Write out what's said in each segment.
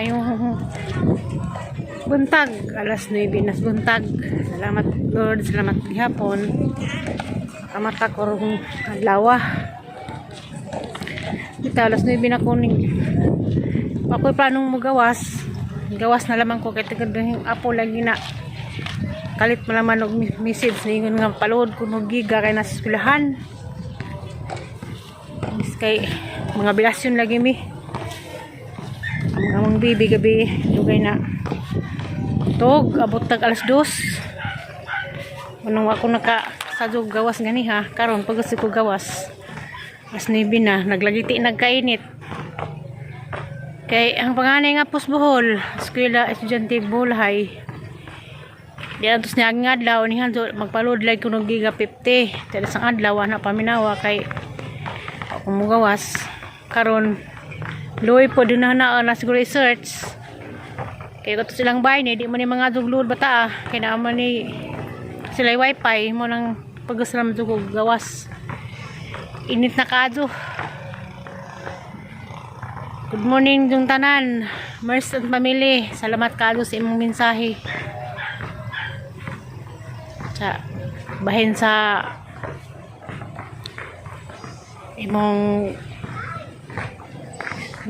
Maayong buntag, alas 9 na sa buntag. Salamat, Lord, salamat gihapon. Kamata ko rong adlaw. Ito, alas 9 na kuning. Ako'y planong mugawas. Gawas na lamang ko kay tagad yung apo lagi na kalit mo naman og message, ningon nga pa-load ko og giga kay nasa eskwelahan. Is kay mga bilasyon lagi mi. Ang among bibi gabi dugay na tog, abot tag alas 2. Unang ako naka sadog gawas gani ha. Karon pag ko gawas, alas 9 na, naglagiti, nagkainit. Kay ang panganay nga pos Bohol, eskwela estudyante Bohol High. Di atos niya ang adlaw ni Hanzo magpa-load like kuno giga 50. Tada sang adlaw na paminawa kay ako mugawas. Karon luoy po din na na, na siguro i-search. Kay kato silang bahay ni di man ni mga duglod bata ah. Kay naa man ni sila wifi mo nang pag sila madugog gawas. Init na kaado. Good morning yung tanan. Mers and family. Salamat kaado sa imong mensahe. Sa bahin sa imong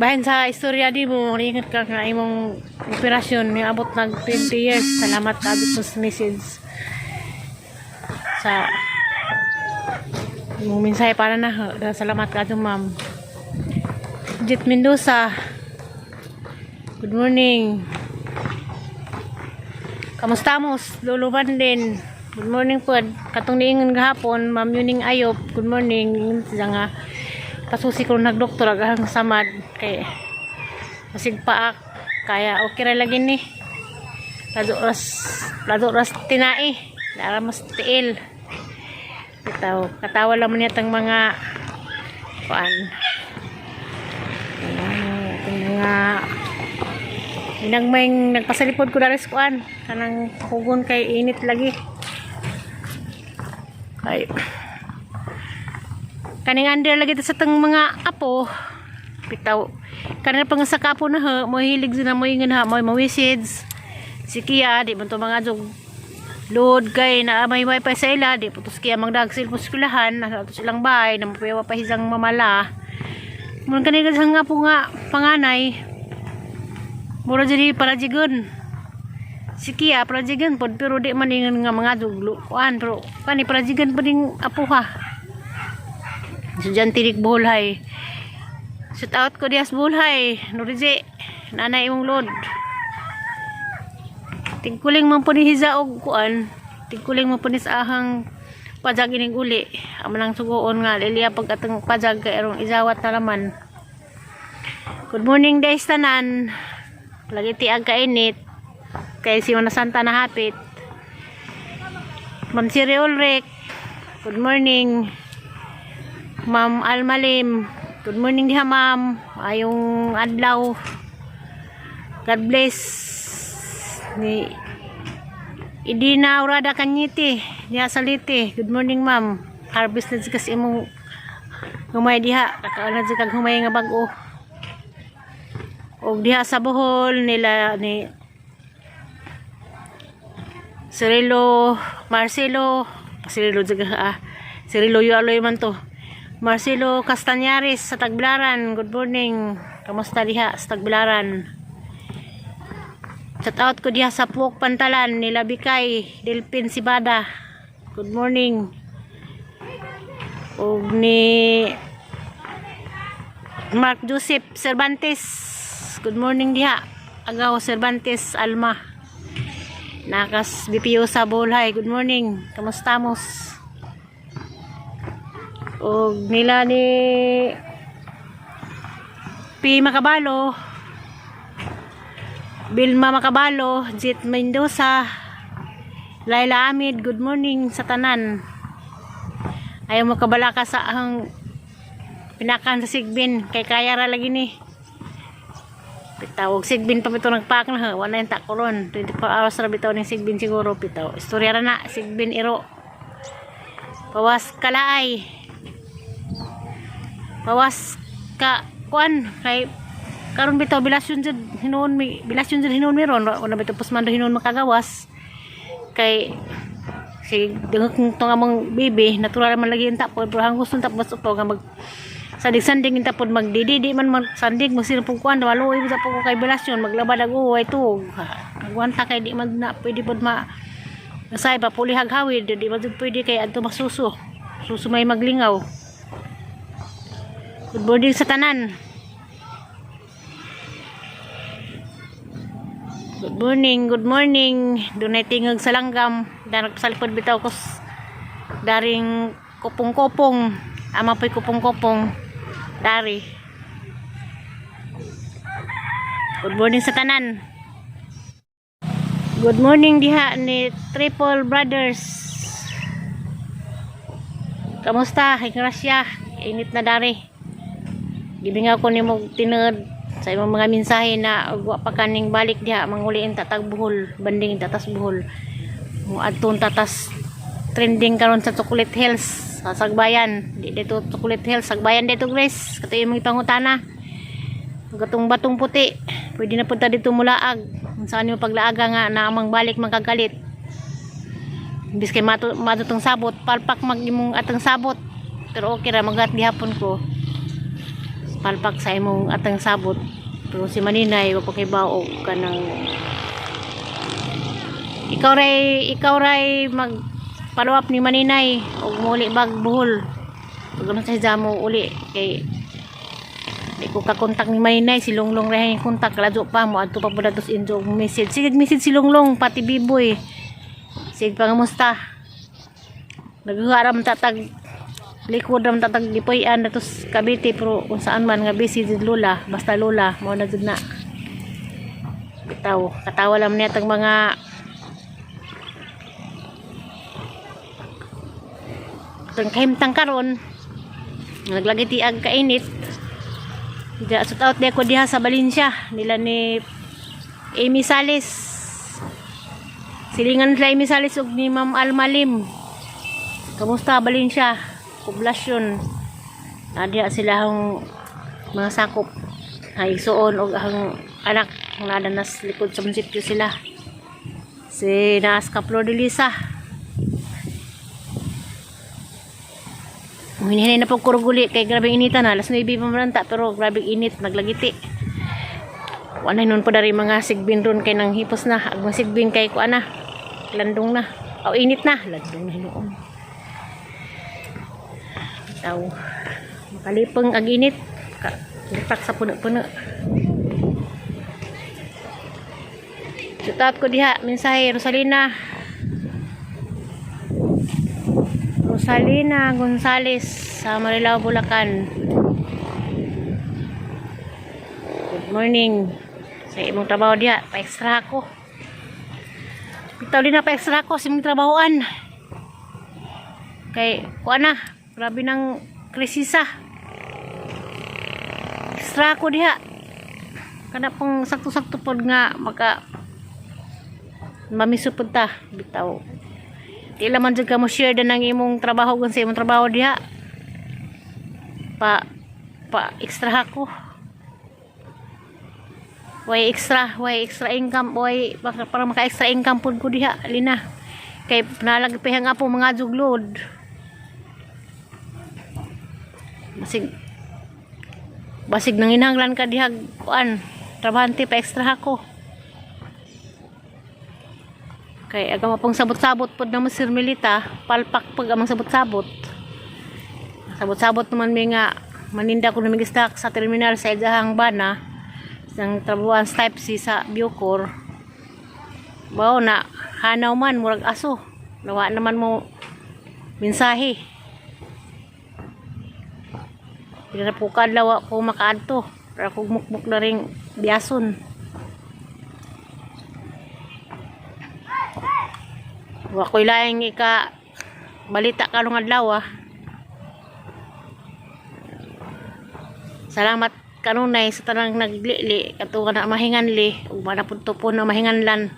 bahin sa istorya di mo, ingat ka nga imong operasyon ni abot nag 20 years. Salamat kaado sa message, sa imong mensahe para na. Salamat kaado, ma'am Jet Mendoza. Good morning. Kamusta mos Lolo Banden? Good morning po. Katong niingon gahapon, Ma'am Yuning Ayop. Good morning. Ingon siya nga pasusi ko nagdoktor agahang samad kay masig paak, kaya okay ra lagi ni. Lado ras tinai. Dara mas tiil. Bitaw, katawa lang man niya tang mga kuan. Ayan, itong mga inagmayng nagpasalipod ko dali sa kuan kanang hugon kay init lagi. Kay kaning under lagi ta sa tang mga apo bitaw, kanang pang sa kapo na ha, mo hilig sila mo ingon ha, mo message si Kia, di man to mga jog load kay na may wifi sa ila, di po to si Kia magdag cellphone sa eskwelahan, nasa ato silang bahay na mapuyawa pa hisang mamala. Mun kanina sa nga po nga panganay, mura diri parajigon. Si Kia parajigon pod, pero di man ingon nga mga duglo kuan, pero kani parajigan pa ding apo ha. Estudyante dik Bohol High. Shout out ko dias Bohol High. Nurije, nanay imong load. Tigkuling man po ni Hiza og kuan. Tigkuling man po ni sa ahang pajag ining uli. Amo nang sugoon nga liliya pag atong pajag kay arong izawat na laman. Good morning guys tanan. Lagi ti ang kainit. Kay si Mana Santa na hapit. Ma'am Siri Ulrich. Good morning. Ma'am Almalim. Good morning diha, ma'am. Ayong adlaw. God bless. Ni Idina Urada Kanyiti. Diha sa Leyte. Good morning, ma'am. Harvest na kasi imong humay diha. Kakaon na kag humay nga bag-o. Og diha sa Bohol nila ni Cirilo Marcelo Cirilo jaga ah Cirilo Yualoy man to. Marcelo Castañares sa Tagbilaran. Good morning. Kamusta diha sa Tagbilaran? Shout out ko diha sa Puok Pantalan nila Bikay Delpin Sibada. Good morning. Og ni Mark Joseph Cervantes. Good morning diha. Agaw Cervantes Alma. Nakas BPO sa Bolhay. Good morning. Kamusta mos? Og nila ni P. Makabalo, Vilma Makabalo, Jit Mendoza, Laila Amid, good morning sa tanan. Ayaw mo kabala ka sa ang pinakan sa sigbin, kay kaya ra lagi ni. Bitaw, og sigbin pa bitaw nagpak na ha, wala yung takuron. 24 hours ra bitaw ning sigbin siguro bitaw. Istorya ra na, sigbin iro. Pawas kalaay. Pawas ka kuan kay Karon bitaw bilasyon jud hinuon mi, bilasyon jud hinuon mi ron. Wala bitaw pusmando hinuon makagawas. Kay si dungog to nga mong bibi, natural man lagi yung tapod, pero ang gusto tapos upo nga mag sandig-sandig yung tapod magdididi man mag sandig mo pug kuan, maluoy mo sa ko kay bilasyon maglabad ag uway tuog. Agwanta kay di man na pwede pod ma nasay pa pulihag hawid, di man jud pwede kay adto masuso. Suso may maglingaw. Good morning sa tanan. Good morning, good morning. Dunay tingog sa langgam. Darag sa likod bitaw ko daring kupong-kupong. Ama po'y kupong-kupong. Dari. Good morning sa tanan. Good morning diha ni Triple Brothers. Kamusta? Grasya. Init na dari. Gibingaw ko nimo tinuod sa imong mga mensahe na ug wa pa kaning balik diha, manguliin tatag Bohol, banding tatas Bohol. Mo adton tatas trending karon sa Chocolate Hills sa Sagbayan. Di dito Chocolate Hills, Sagbayan dito, Grace. Kato imong ipangutana. Gatong batong puti. Pwede na punta dito mulaag. Kung saan yung paglaaga nga na amang balik magkagalit. Imbis kay mato, mato tong sabot, palpak mag imong atang sabot. Pero okay ra magat gihapon ko. Palpak sa imong atang sabot. Pero si Maninay wa pa kay bao kanang ikaw ray mag follow up ni Maninay og muli bag Bohol. Pag ano sa mo uli kay di ko kakontak ni Maninay, si Lunglong ray ang kontak ladyo pa mo adto pa pud atos injo og message. Sige, message si Lunglong pati Biboy. Sige, pangamusta. Nagharam tatag likod ram tatag gipuy-an datos Cavite, pero kung saan man nga busy jud lola, basta lola mao na jud na. Bitaw katawa lang niya tang mga tang kahimtang karon, naglagi tiag kainit. Diya, shout out di ko diha sa Valencia nila ni Amy Sales. Silingan sila Amy Sales ug ni Ma'am Almalim. Kamusta Valencia poblasyon? Nadia sila ang mga sakop ay suon og ang anak nada nas likod sa munisipyo sila. Si naas ka Flor de Lisa. Hinihinay na po kuruguli kay grabe inita na. Alas 9 pa man ta, pero grabe init naglagiti. Wala nun po dari mga sigbin ron kay nang hipos na. Ag mga sigbin kay kuan na. Landong na. O init na. Landong na hinuon. Taw. Makalipang ag init. Lipak sa puno-puno. Sutat ko diha mensahe Rosalina. Rosalina Gonzales sa Marilao, Bulacan. Good morning. Sa imong trabaho diha, pa-extra ako. Bitaw din na pa-extra ako sa imong trabahoan. Kay kuan na, grabe ng krisisa. Extra ako diha. Kana pong sakto-sakto pod nga maka mamiso pod ta bitaw. Di man jud ka mo share din ang imong trabaho gun sa imong trabaho diha. Pa pa extra ako. Way extra income, way baka para maka extra income pod ko diha lina. Kay nalag pa nga po mga juglod. Basig basig nanginahanglan ka diha kuan trabahante, pa extra ako. Kay aga mapong sabot-sabot pod naman Sir Melita, palpak pag amang sabot-sabot. Sabot-sabot naman mi nga maninda ko na stock sa terminal sa Idahang Bana sang trabuhan type C sa Bucor. Bao na hanaw man murag aso. Nawa naman mo mensahe. Pila na po kadlaw ako makaadto. Para kog mukmuk na ring biyason. Wa ko'y laing ika balita karong adlaw ah. Salamat kanunay sa tanang naglili kato na mahinganli ug mana pud po na mahinganlan.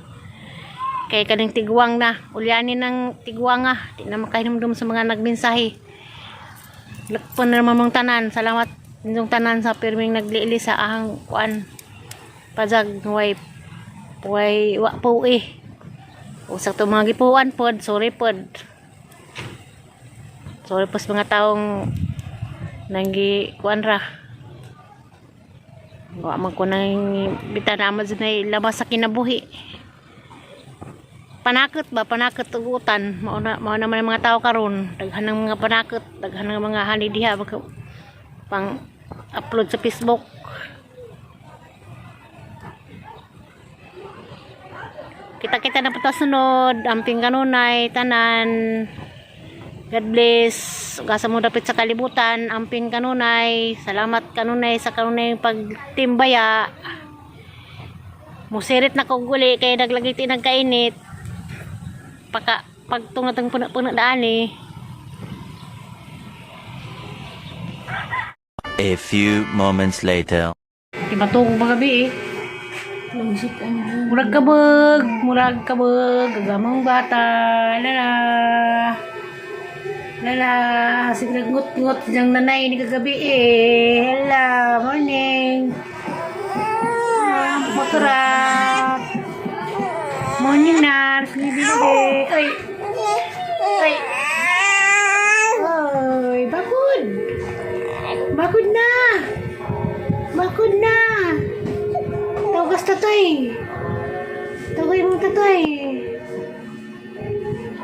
Kay kaning tigwang na, ulyanin ng tigwang ah, di na makahinumdum sa mga nagmensahe. Lakpan na naman mong tanan. Salamat Inyong tanan sa pirming nagliili sa ahang kuan pajag way way wa po eh. Usak to mga gipuan pod, sorry pod. Sorry po sa mga taong nanggi kuan ra. Wa man ko nang bita na man na labas sa kinabuhi. Panakot ba, panakot ug utan, mao na man ang mga tao karon, daghan ng mga panakot, daghan ng mga hani diha pang upload sa Facebook. Kita-kita na po ta sunod, amping kanunay, tanan. God bless. Ug asa mo dapit sa kalibutan, amping kanunay. Salamat kanunay sa kanunay pagtimbaya. Musirit na kog uli kay naglagi tinag kainit. Paka pagtunga tang puno-puno daan eh. A few moments later. Ibatong mga gabi eh. Lumisik ang Murag kabag, gagamang bata, lala. Lala, sige ngut-ngut diyang nanay ni kagabi eh. Hello, morning. Ah, Makarap. Morning na, sige gabi. Ay, ay. Ay, bakod. Bakod na. Bakod na. Tawagas tatoy. Tawagay mo tatoy.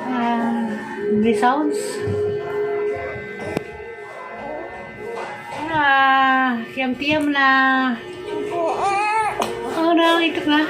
Ah, hindi sounds. Ah, tiyam-tiyam na. Oh, na, ito na.